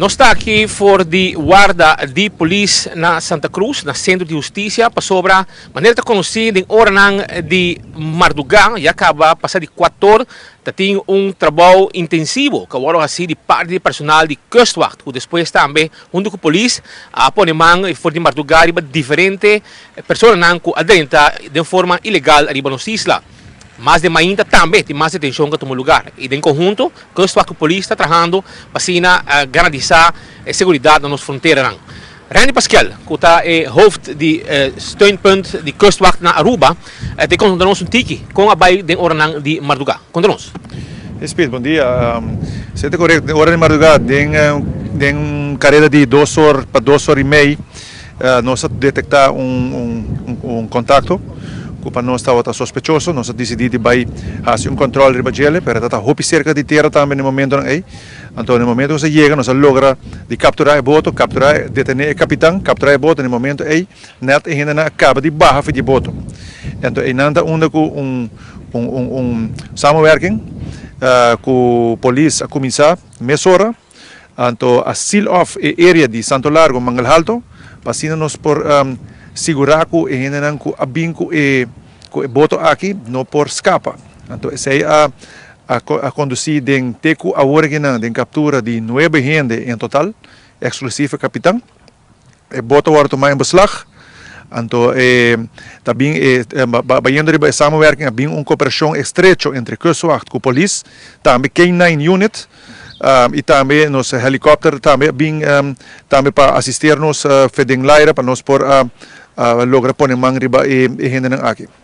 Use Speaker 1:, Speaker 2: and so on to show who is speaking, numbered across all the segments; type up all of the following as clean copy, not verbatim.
Speaker 1: Nos ta aki for di warda di polis na Santa Cruz, na Centro di Husticia, pasobra manera ta conoci den oranan di marduga, ya caba pasa di cuator, ta tin un trabou intensivo cu a wordo haci di parti di personal di Kustwacht, cu despues tambe hunto cu polis a pone man for di marduga riba diferente personanan cu a drenta den forma ilegal riba nos isla. Mas den mainta tambe tin mas detencion cu a tuma lugar y den conhunto Kustwacht cu polis ta trahando pa asina garantisa e seguridad na nos fronteranan. Randy Paskel, cu ta e hoofd di steunpunt di Kustwacht na Aruba, ta conta nos un tiki con a bay den oranan di marduga. Conta nos.
Speaker 2: Speed, bon dia. Si ta correcto, den ora di marduga, den den un careda di dos or pa dos or y mei, nos a detecta un un contacto cu pa nos tabata sospechoso. Nos a dicidi di bay haci un control riba djele, pero e ta hopi cerca di tera tambe na e momentonan ey. Anto na e momento ku nos a yega nos a logra di kapturá e boto, kapturá, detené e kapitan, kapturá e boto. Na e momento ei nèt e hendenan a kaba di baha for di e boto. Anto einan ta unda ku un un un un samenwerking ku polis a kuminsá mesora. Anto a seal off e area di Santo Largo, Mangel Halto, pa asina nos por sigurá ku e hendenan ku a bin ku e ku e boto aki no por skapa. Anto esei a A kondusí den te ku awor akinan den kaptura di nuebe hende en total, eksklusif e kapitan. E boto a wòrdu tumá en beslag. Anto e ta bin e bayendo riba e samenwerking a bin un koperashon estrecho entre Kustwacht ku polis, tambe K-nine unit i tambe nos helikòpter tambe a bin tambe pa asister nos fe den laira pa nos por a logra pone man riba e hendenan aki.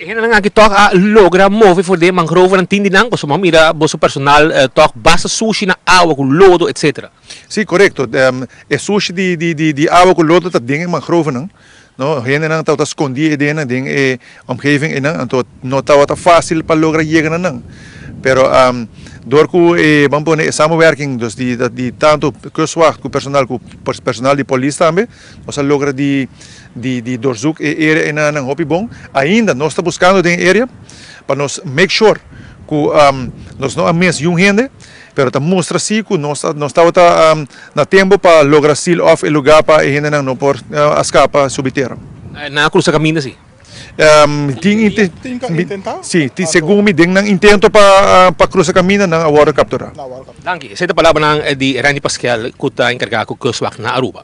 Speaker 1: E hendenan aki tòg a logra move for di e mangrovenan tin di nan, pasobra bo a mira boso personal tòg basta sushi na awa ku lodo etcetera.
Speaker 2: Sí, korekto. E sushi di awa ku lodo ta den e mangrovenan, no. Hendenan tabata skondí eidennan den e omgeving einan, anto no tabata fásil pa logra yega na nan. Pero dor ku e, ban pone, e samenwerking dus di tantu kustwacht ku personal ku personal di polis tambe, Nos a logra di di doorzoek e area enanan hopi bon. Ainda nos ta buscando den e area pa nos make sure cu nos no a mis yun hende, pero ta mustra si cu nos nos tabata na tempo pa logra seal off e lugar pa e hendenan no por a scapa subi tera.
Speaker 1: Nan a cruza caminda si?
Speaker 2: Tin si, segun mi den nan intento pa pa cruza caminda nan a wordo captura.
Speaker 1: Danki. Esei ta palabranan di Randy Paskel cu ta encarga cu Kustwacht na Aruba.